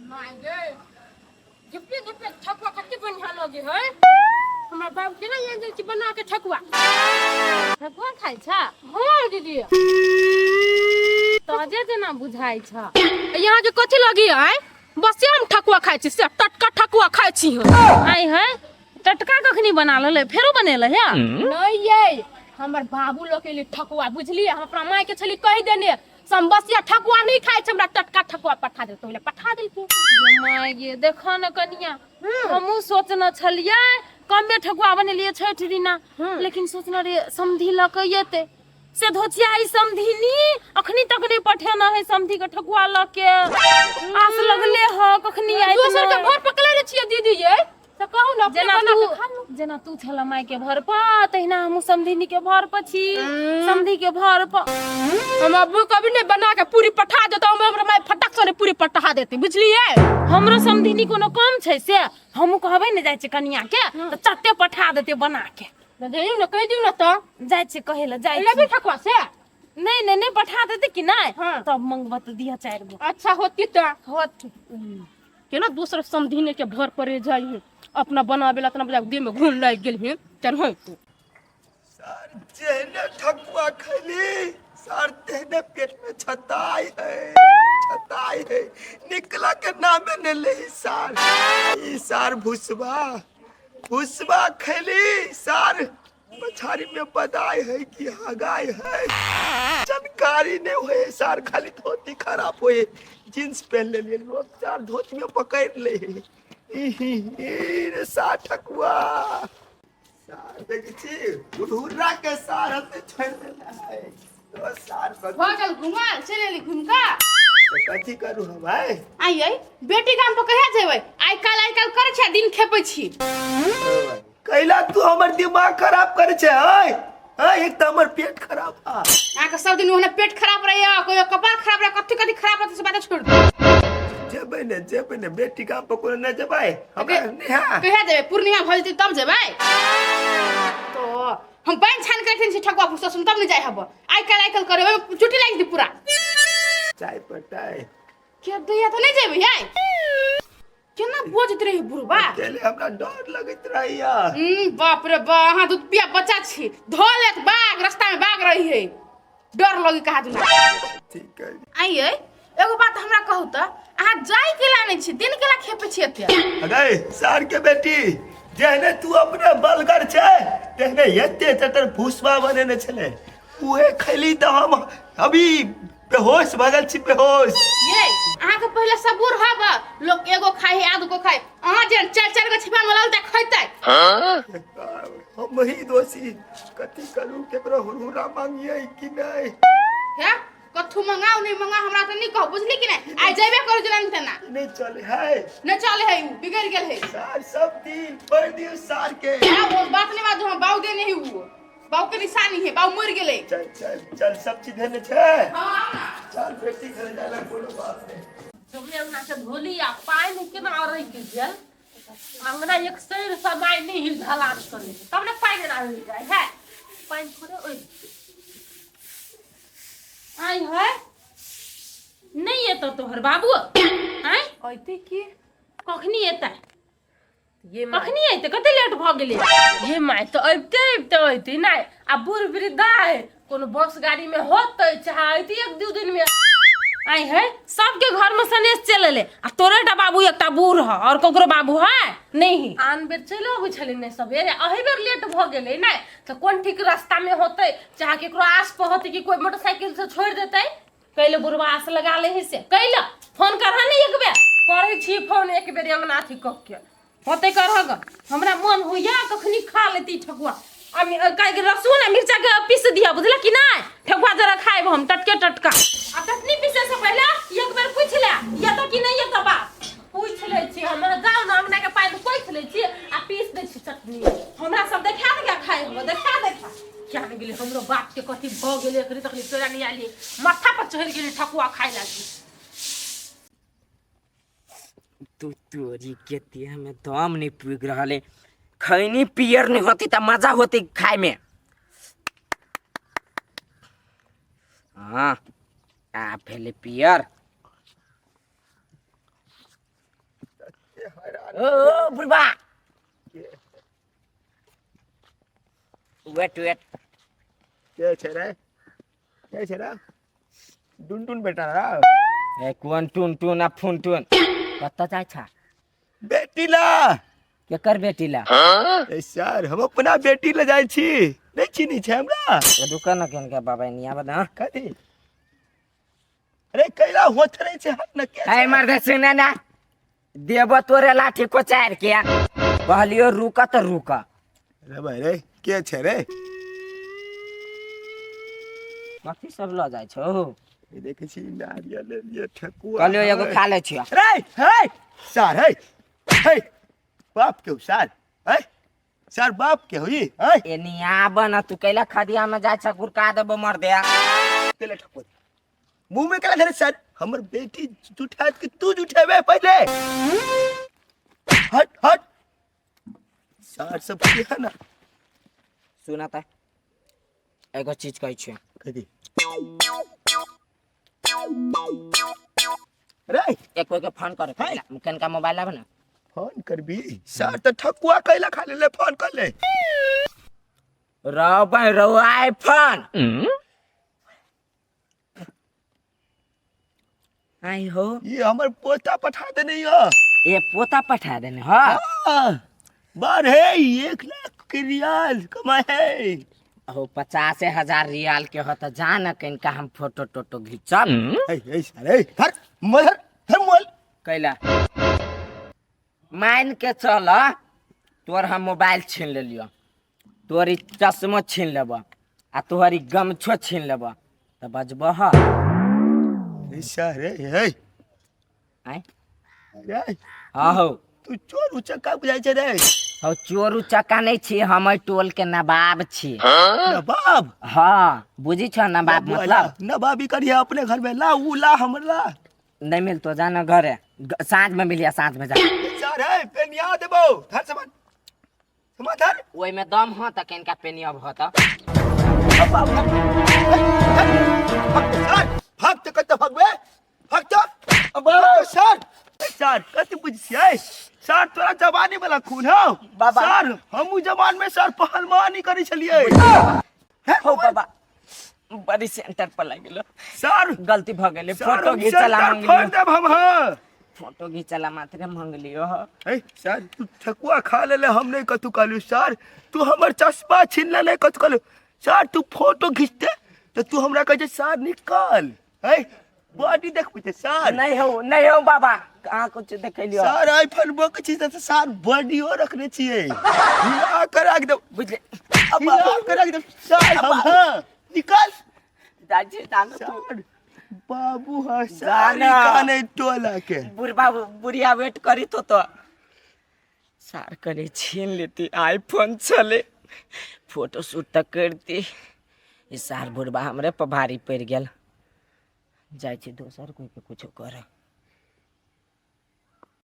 My गे झिपे झिपे ठकुआ कते बढ़िया लगे है। हमरा बाप केना आनि दै छै बना के ठकुआ। ठकुआ खाइ छा? हाँ दीदी। ताजे जेना बुझाइ छा। यहाँ के कथी लगी है? बस हम ठकुआ खाइ छी से टटका ठकुआ खाइ छी हम। आइ है टटका कखनी बना लेले? फेरो बनेले है? नहीं ये हमर बाबू लोग के लिए ठकुआ बुझलिए। हम अपना माय के छली कहि देने समबसिया ठकुआ नहीं खाइ छै, हमरा टटका ठकुआ पठा दे, तो पठा देलकै। My गे देखो न कनिया, हमहूँ सोचने छलियै कमे ठकुआ बनेलियै छठि दिना, लेकिन सोचने रहियै समधी लऽ के एतै, से धोचिया ई समधिनी अखनी तक नहीं पठेना है समधी के ठकुआ लऽ के। आस लगले ह कखनी आयत। दोसर के भर पकड़ले ने छियै दीदी ये, तऽ कहू ने अपने जेना बना तू के खा लू। जेना तू छल माय के भर पर, तहिना हमहूँ समधिनी के भर पर छी, समधी के भर पर। हम अब्बू कभी नहीं बना के पूरी पठा देता, हम हमरा माय फटक से पूरी पठा देती बुझलिए। हमरो समधिनी कोनो कम छै से? हमहूँ कहबै ने जाइ छै कनिया के तऽ चट्टे पठा देते बना के। दियौ ने, कहि दियौ ने तऽ। जाइ छै कहै लए, जाइ लेबी छी। ठकुआ से? नहीं नहीं नहीं पठा देते कि नहीं। हाँ। तब मंगबा तऽ दिह चारि गो। अच्छा होती तऽ। होत। केना दोसर समधिने के भर पड़े जाइ है, अपना बनाबे ला तना बजा देह में घुन लागि गेल है चल हो तू। सर जेहने ठकुआ खैली सर तेहने पेट में छताई है, छताई है, निकला के नामे ने ले सार। ई सार भुसबा भुसबा खैली सार पछाड़ी में बदाई है कि हगाई है जानकारी नहीं होए सार, खाली धोती खराब होए, जींस पहन ले लिए लोग सार धोती में पकड़ ले। ई रे सार ठकुआ सार देखै छी हुरहुरा के सार हते छोड़ देना है तो सार भऽ गेल घुमल, चलि एली घुमि कऽ। तऽ कथी करू हम आइ? आइ यै बेटी गाम पर कहिया जेबै? आइ काल्हि आइ काल्हि करै छी आ दिन खेपै छी। कैला तू हमर दिमाग खराब करे छै? हय हय, एक तऽ हमर पेट खराब आ। अहाँके सब दिन ओहने पेट खराब रहैया, कहियो कपार खराब रहैया, कथी कथी खराब रहतै से बात छोड़ दू। जेबै ने, जेबै ने बेटी गाम पर कोनो नहि जेबै हमरा नेहा। कहिया जेबै? पूर्णिया भऽ जेतै तब जेबै। तो हम पानि छानि के रखने छी ठकुआ भूसा सुन तब ने जाइ हब। आइ काल्हि आइ काल्हि करे ओहिमे चुट्टी लागि जेतै पूरा। चाय पटाय के दैया तऽ नहि जेबै यै? केना बजैत रही बुढ़बा? अकेले हमरा डर लगैत रहैया। बाप रे बा, अहाँ दूध पिया बच्चा छी, धो लेत बाघ, रास्ता में बाघ रही है, डर लगी कहा दुना। ठीक है। आई यै एगो बात हमरा कहू तऽ, अहाँ जाय के ला नहि छी, दिन के ला खेपै छी एते? अरे सार के बेटी, जेहने तू अपने बलगर छै तेहने एते चटर भूसवा बनेने छले, उहे खैली तऽ हम अभी बेहोश भऽ गेल छी, बेहोश। ये अहाँ के पहले सबूर हब, लोग एगो खाई है आध गो खाई, अहाँ जे चार चार गो छिपा में ललता खैतै। हम ही दोषी, कथी करू, केकरो हुरहुरा मांगिए कि नहीं? हे कथू मंगाओ नहीं मंगाओ हमरा तऽ नहीं कहो, बुझली कि नहीं? आइ जेबे करू जेना तेना। नहीं चले है। नहीं चले है, उ बिगड़ गेल है। सार सब दिन भर दियो सार के। हां वो बात नहीं बात, हम बाऊ देने ही, उ बाऊ के निशानी है, बाऊ मर गेले। चल चल चल, सब चीज देने छे। हां आओ ना। चल बेटी घर जाला, कोनो बात नहीं। तुमने अंगना से धोली आ पानि केना रहि गेल अंगना एक सैर समय नहीं हिल ढलान करे तब ने पानि ना रहि जाय है, पानि थोड़े ओइ आई है नहीं एतौ तोहर बाबू? आय अइते की? कखनी एतै? ये माय। कखनी एतै? कते लेट भऽ गेलै। हे my, तऽ अबिते अबिते अइते नहि आ बूढ़ वृद्धा है, कोनो बस गाड़ी में होतै चाहे अइते एक दू दिन में। आई है सबके घर में सनेस चल एलै आ तोरे टा बाबू एकटा बूढ़ है और ककरो बाबू है नहीं। आन बेर चलि अबै छलै नहि सबेरे, एहि बेर लेट भऽ गेलै नहि तऽ कोन ठीक रास्ता में होतै, चाहे केकरो आस पर होतै कि कोई मोटरसाइकिल से छोड़ि देतै। कैले बुढ़वा आस लगा ले है से कैले फोन करह ने एक बेर? करै छी फोन एक बेर अंगना अथी कऽ के। होतै करह ग, हमरा मन होइया कखनी खा लेती ठकुआ। आ काहे लहसुन आ मिर्चा के पीस दिया, बुझल कि नहि? ठकुआ जरा खाएब हम टटके टटका। आ चटनी पीसे से पहिले एक बेर पूछि ले या तो कि नहीं एतऽ बाप। पूछि लै छी हम, जाउ ने अंगना के पानि पोछि लै छी आ पीस दै छी चटनी। हमरा सब देखा देखा खाइ हम देखा देखा। क्या ने गेलै हमरो बाप के कथी भऽ गेलै, एखनी तखनी तोरा नहि आयली, माथा पर चढ़ि गेलै ठकुआ खाइ लागी। तू तोरी के देह में दम नहीं पुग रहा है। खैनी पियर नहीं होती तो मजा होती खाए में। हाँ आ भेले पियर। के हैरान ओ ओ, बुढ़बा वेट वेट के छै रे के छै रे टुन टुन बेटा रे ए कोन टुन टुन आ फुन टुन कतऽ जाइ छा बेटी ला केकर बेटी ला ए सर हम अपना बेटी ला जाइ छी नहि चिन्है छै हमरा ए रुक न केन के बाबा निया बता कथी अरे कैला होत रहे छै हाथ न के ए मर्द सुने ना देबो तोरे लाठी कोचार के कहलियो रुक त रुक रे भाई रे के छै रे कथी सब ल जाइ छौ ई देखै छी नारियल लेलियै ठेकुआ कहलियो एगो खा ले छियो रे हे सार हे हे बाप के हो सार हे सार बाप के होई हे ए निया न तू कैला खदिया में जाइ छ गुरका देबो मर दे केला ठेकुआ मुंह में केला धरे सर हमर बेटी जुठात कि तू जुठेबे पहले हट हट सार सब के है ना सुना त एगो चीज कहै छियो कथी रे एक कोई के फोन कर कनका मोबाइल लाब ना फोन करबी सर त ठकुआ कैला खा ले फोन कर ले रौ भाई रौ आईफोन आई हो ये हमर पोता पठा देने यो ए पोता पठा देने ह बार है 1 लाख के रियाल कमाए है हो 50,000 रियाल के हो त जा न कनका हम फोटो टोटो घिचब ए ए साले धर मोल धर धर मोल कैला मान के चल तोर हम मोबाइल छीन लेलियो तोर ई चश्मो छीन लेब आ तोहर ई गमछो छीन लेब त बजबह ए सारे ए आय रे हाँ हौ तू चोर उचक्का बुझाइ छै रे हौ चोर उचक्का नहीं छी हम एहि टोल के नवाब छी नवाब हाँ बुझी छ नवाब मतलब नवाबी करिए अपने घर में ला ऊ ला हमर ला नहीं मिलतो जाना घरे साँझ में मिलिया साँझ में जा सर है पेनिया देबो धर सामान सामान धर ओहि में दम हो त केनका पेनियब हो त सर भाग तो कत भागबे भाग तो अब सर सर कत बुझियै सर तोरा जवानी वाला खून हो बाबा। सर हमू जवान में सर पहलवानी करै छलियै हो बाबा बड़ी सेंटर पर लागि गेलो सर गलती भ गेलै सर फोटो हम घिचला सेंटर फोड़ मंगलियो देब हम हाँ फोटो घिचला मात्र मंगलियो हो ए सर तू ठकुआ खा लेले हम नहीं कतू कहलू सर तू हमर चश्मा छीन लेले कतू कहलू सर तू फोटो घिचते तो तू हमरा कहै छै सर निकल ए बॉडी देखबै छै सर नहीं हो नहीं हो बाबा कहाँ कुछ देखेलियो सर आईफोन बोक छी तऽ सर बॉडीओ रखने छियै हिला कर राख देब बुझले हिला कर राख देब सर हम हाँ निकल दाजी जानो तू सर बाबू हाँ सर जाना। काने टोला के बुढ़बा बुढ़िया वेट करी तो सार कनी छीन लेती आईफोन छले फोटो शूट तऽ करती ई सार बुढ़बा हमरे पर भारी पड़ि गेल जाइ छी दोसर कोई के कुछो करे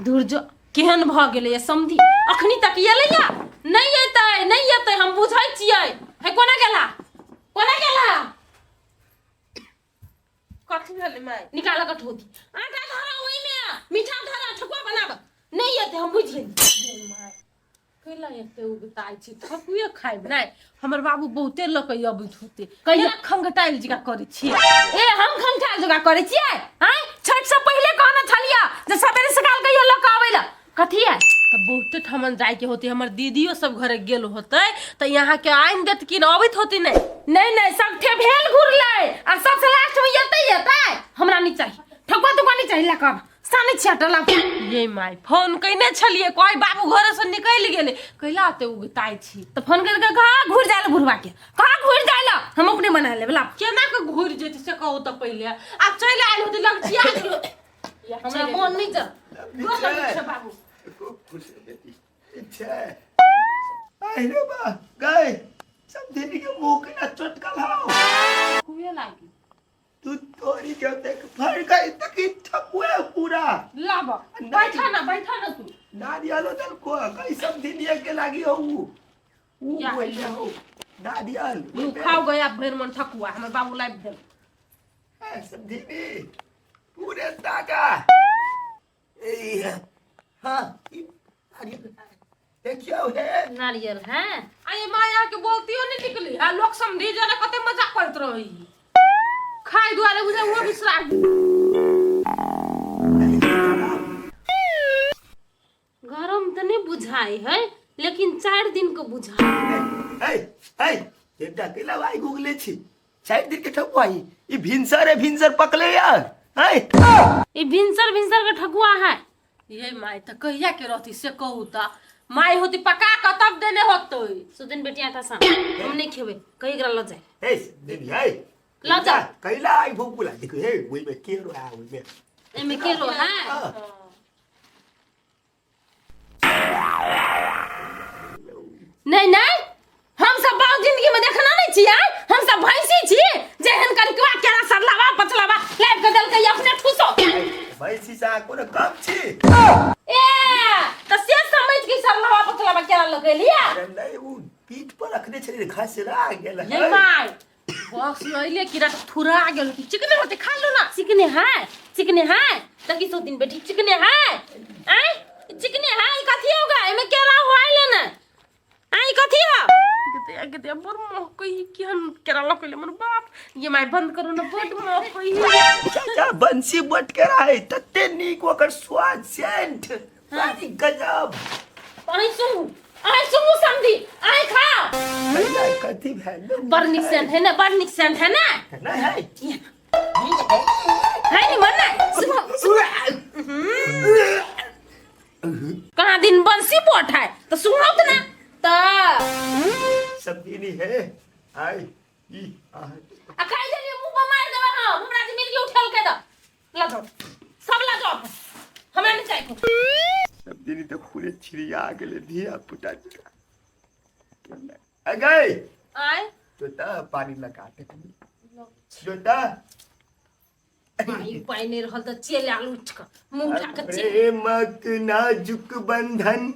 दूर जो केहन भऽ गेलैया समधि अखनी तक एलैया नहि एतै नहि एतै हम बुझै छियै हे कोना गेला कोना गेला कथी भेलै माय निकाल कऽ ठोकी आटा धरा ओहिमे मीठा धरा ठकुआ बनाब नहि एतै हम बुझि गेलियै माय कैला एते उगताइ छी ठकुए खाइब नहि हमर बाबू बहुते लऽ कऽ अबैत होते कहिया खंगटाइल जकाँ करै छियै ए हम खंगटाइल जकाँ करै छियै आँय छठि से पहिले कहने छलियै जे सबेरे सकाल कहियो लऽ कऽ अबै लए कथी है तऽ बहुते ठमन जाइके होते हमर दीदियो सब घरे गेल होते तऽ यहाँ के आनि देत कि अबैत होते नहि नहि नहि सबठे भेल घुरलै आ सबसे लास्ट में एतै एतै हमरा नहि चाही ठकुआ तुकुआ नहि चाही लऽ कऽ आब। साने छिया टला ये my phone कइने छलिए कोई बाबू घरे से निकल गेले कैला ते उगताई छी त फोन कर के कहा घुर जाइल बुढ़वा के कहा घुर जाइल हम अपने बना लेब ला केना के घुर जेते से कहू त पहिले आब चलि आयल होते लगचिया गेलो हमरा मन नहीं जा दोसर छै बाबू खूब खुश है बेटी छै आहि रे बा गए सब दिन के मुंह के ना चटकल हाउ कुए लागी तू तोरी के देख भर गई तक ठकुए पूरा लाब बैठा ना बैठा ना तू नारियलो दल को कई सब दिन ये के लागी हो ऊ ऊ क्या? बोले हो नारियल तू खाओ गया भरि मन ठकुआ हमर बाबू लाबि देल ए, सब दिन पूरे ताका ए हाँ देखियो हे। नारियल है। आ ये माया के बोलतियो नहीं निकली आ लोग समझी जाने कते मजाक करत रही खाय दुआरे बुझे वो बिसरा गेल। गरम तऽ नहि बुझाइ है लेकिन 4 दिन के बुझाइ। ए ए एकटा केला भाई गुगले छी 4 दिन के ठकुआ ई ई भिनसर है भिनसर पकले यार है। ई भिनसर भिनसर के ठकुआ है। ये माय त कहिया के रहती से कहू त माय होती पका के तब देने होतै। सुदिन बेटी आटा सा हम नहीं खेबे कहीं एकरा ल जाए। ए दीदी ए ल जा। कैला आई भूकुला देखो हे ओइ में केरो आ ओइ में एमे केरो है। हाँ। नहीं नहीं हम सब बाप जिंदगी में देखना नहीं छियै, हम सब भैंसी छियै जेहन करिकवा केरा सरलावा पचलावा लाइब के देलकै अपने ठुसो। भैंसी सा कोनो कम छी। ए त से समझ के सरलावा पचलावा केरा लगे लिया। अरे नहीं उ पीठ पर रखने छली घसरा गेल है। ये my box में अइले कि रात थुरा गेल कि चिकने होते खा लो ना। चिकने है चिकने है त की सो दिन बेटी चिकने है आय चिकने है ई कथी होगा एमे केरा होइले ना आई कथी हो। गते गते बड़ मोह कही कि हम केरा लकले मन बाप ये my बंद करू ना बड़ मोह कही। चाचा बंसी बट के रहे तते नीक ओकर स्वाद सेंट बड़ी गजब। आई सुनू आई सुनू समझी आई खा। कैला कथी भेल बड़ नीक सेंट है ना बड़ नीक सेंट है ना। नहीं है है नी मन ना सुनो कहाँ दिन बंसी बोट है तो सुनो तो ना त सब्जी नहीं है आई ई आ आ खाई जलिए मुंह पर मार देबे हम हमरा जे मिल के उठल के द ल जाओ सब ल जाओ हमरा नहीं चाहिए कुछ। सब्जी नहीं तो पूरे छिड़िया गेले धिया पुता आ गए आय जोता पानी लगा दे जोता पानी पानी नहीं रहल त चल आल उठ के मुंह उठा के चल। प्रेमक नाजुक बंधन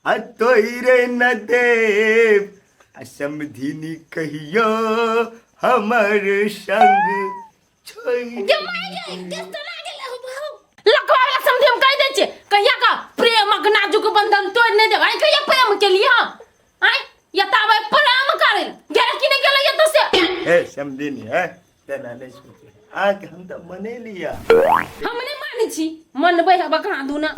अतोरे न देव असमधिनी कहियो हमर संग छोड़। गे my गे केस तो ना गेले हो भाऊ लकवा वाला समझे हम कह दे छे कहिया का प्रेमक नाजुक बंधन तोड़ नहीं देब। आई कहिया प्रेम के लिए हम आई या ताबे प्रेम करे गेल कि नहीं गेल ये तो से ए समधिनी है तेना नहीं सोचे आ के हम तो मने लिया। हम नहीं माने छी मनबै हब कहाँ दूना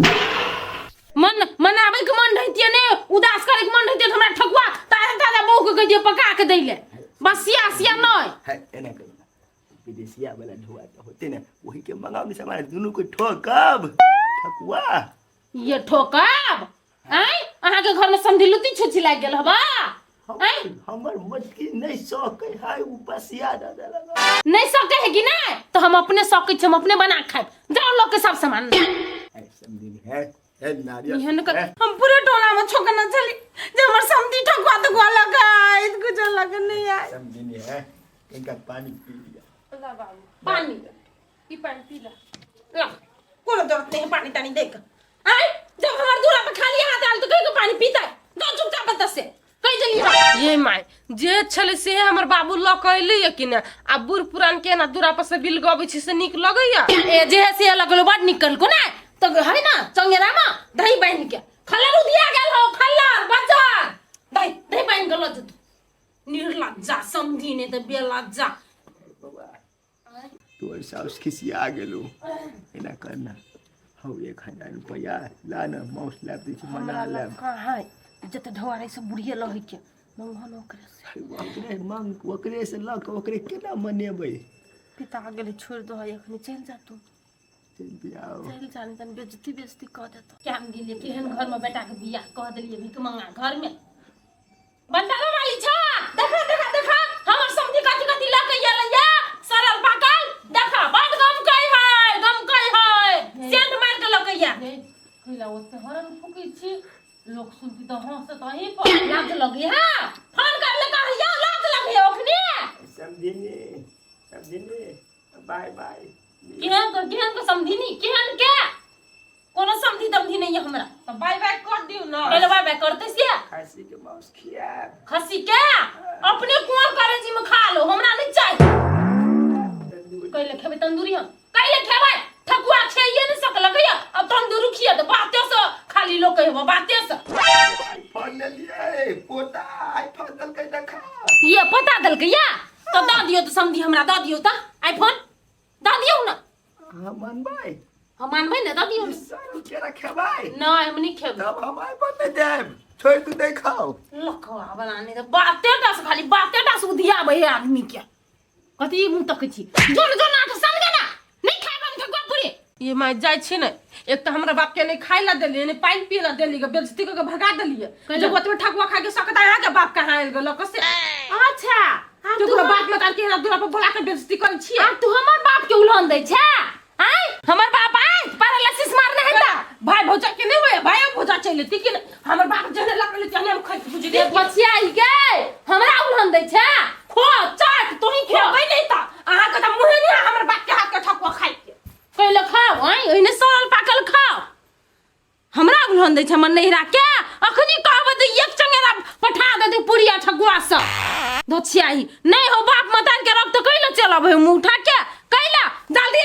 मन मनाबै के मन रहितिए ने उदास करे के मन रहितिए त हमरा ठकुआ ताजा ताजा बहू के कहितिए पका के दै ले बस सिया सिया नहीं है एना कहिना विदेशिया वाला ढुआ तो होते ना वही के मंगाओ ने सामान दोनों को ठोकब ठकुआ ये ठोकब आय अहाँ के घर में समधी लुती छुछी लागि गेल हबा आय हमर मटकी नहीं सके है उ बसिया दादा लगा नहीं सके है कि नहीं तो हम अपने सके छी हम अपने बना के खाएब जाओ लोग के सब सामान। है समधी है है नारियल एहन कर है। हम पूरे टोला में छोकना चली जे हमर समधी ठकुआ तकुआ लगा कुछ लग नहीं आए। समधी है इनका पानी पी लिया। ला बाबू पानी ई पानी पी ला ला कोनो जरूरत नहीं है पानी तानी देख आय जब हमर दूरा पर खाली हाथ आयल तो कहीं को पानी पीता है दो चुपचाप बता से कहीं चली हम। ये my जे छले से हमर बाबू ल के अइले कि ना आ बूढ़ पुरान के ना दूरा पर से बिल गबै छी से नीक लगैया। ए जे है से लगलो बड निकल को ना तो है ना चंगेरा में दही बांध के खल्लर उधिया गेल हो खल्लर बच्चा दही दही बांध के ल जतू निर्लज्जा समझी नहीं तो बेलज्जा। तोर साउस खिसिया गेलो एना करना हौ 1000 रुपया ला ना मौस लाब दै छी मना लाब। कहाँ है जते ढोआ रहे सब बुढ़िए लहै के मंगहन ओकरे से। ओकरे मंग ओकरे से ल के ओकरे केना मनेबै। पिता गेलै छोड़ दो एखनी चलि जा तू चलि जाओ चलि जा नहीं तन बेइज्जती बेइज्जती कह देतो। क्या हम गेलिए केहन घर में बेटा के बियाह कह देलिए भिख मंगा घर में बंटारा वाली छा देखा देखा देखा हमर समधी कथी कथी ल के गेलै या सरल पाकल देखा बड गम कै है गम कै है सेंट मार के ल के या। हे कैला ओते हरन फुकै छी लोग सुनती त हंसत अहीं पर। लाज लगे हां फोन कर ले कहिया लाज लगे ओखनी। समधिनी समधिनी बाय बाय। केहन के केहन के समधिनी केहन के कोनो समधी तमधी नहीं है हमरा। त बाय बाय कर दिउ ना। पहले बाय बाय करते से खसी के मांस खियाब। खसी के अपने कुआं करे जी में खा लो हमरा नहीं चाहिए। कैले खेबै तंदूरी हम कैले खेबै ठकुआ खेइए नहीं सकल गया अब तंदूरी खिया तो बाते से खाली लोग कहबो बाते से। आईफोन देलकै या तऽ दऽ दियौ तऽ समधी हमरा दऽ दियौ तऽ आईफोन दऽ दियौ ने। अहाँ मानबै? हम मानबै ने, दऽ दियौ ने। 100 रुपया खेबै? नहि, हम नहि खेबै। तब हम आईफोन नहि देब, छोड़ि तू नहि खाओ। लखवा बनाने तऽ बाते टा से खाली बाते टा से उधियाबै है आदमी के। कथी मुँह तकै छी? जोन जोन आठ सन के ना नहीं खाएब हम ठकुआ पूरी। ये माय जाइ छी ने, एक तऽ हमरा बाप के नहि खाय ला देलियै, नहि पानि पिए ला देलियै, बेइज्जती कऽ के भगा देलियै। जब ओतबे ठकुआ खाय के सकता अहाँ के बाप कहाँ आयल गेल कसे? अच्छा, आब तू तोरा बाप मतार के हमरा दूरा पर बोला के बेइज्जती करै छियै। आब तू हमर बाप के उल्हन दै छै? आय हमर बाप आय पैरालिसिस मारने है ता भाई भौजा के नहीं होय, भाई भौजा चलि लेती कि नहि? हमर बाप जहने लगल तहने हम खैत बुझलियै। देख बचिया ई गे हमरा उल्हन दै छै, खो चाट तोही खेबै नहि तऽ अहाँके तऽ मुँहे नहि हमर बाप के हाथ के ठकुआ खाइ के। कैले खाओ? आय ओहिने सड़ल पाकल खाओ। हमरा उल्हन दै छै हमर नैहरा के। अखनी कहबै तऽ एक चंगेरा पठा देतै पुरिया ठकुआ सब। धोछियाही नहि हो बाप मतार के रक्त कैले चलब है मुँह उठा के? कैले जल्दी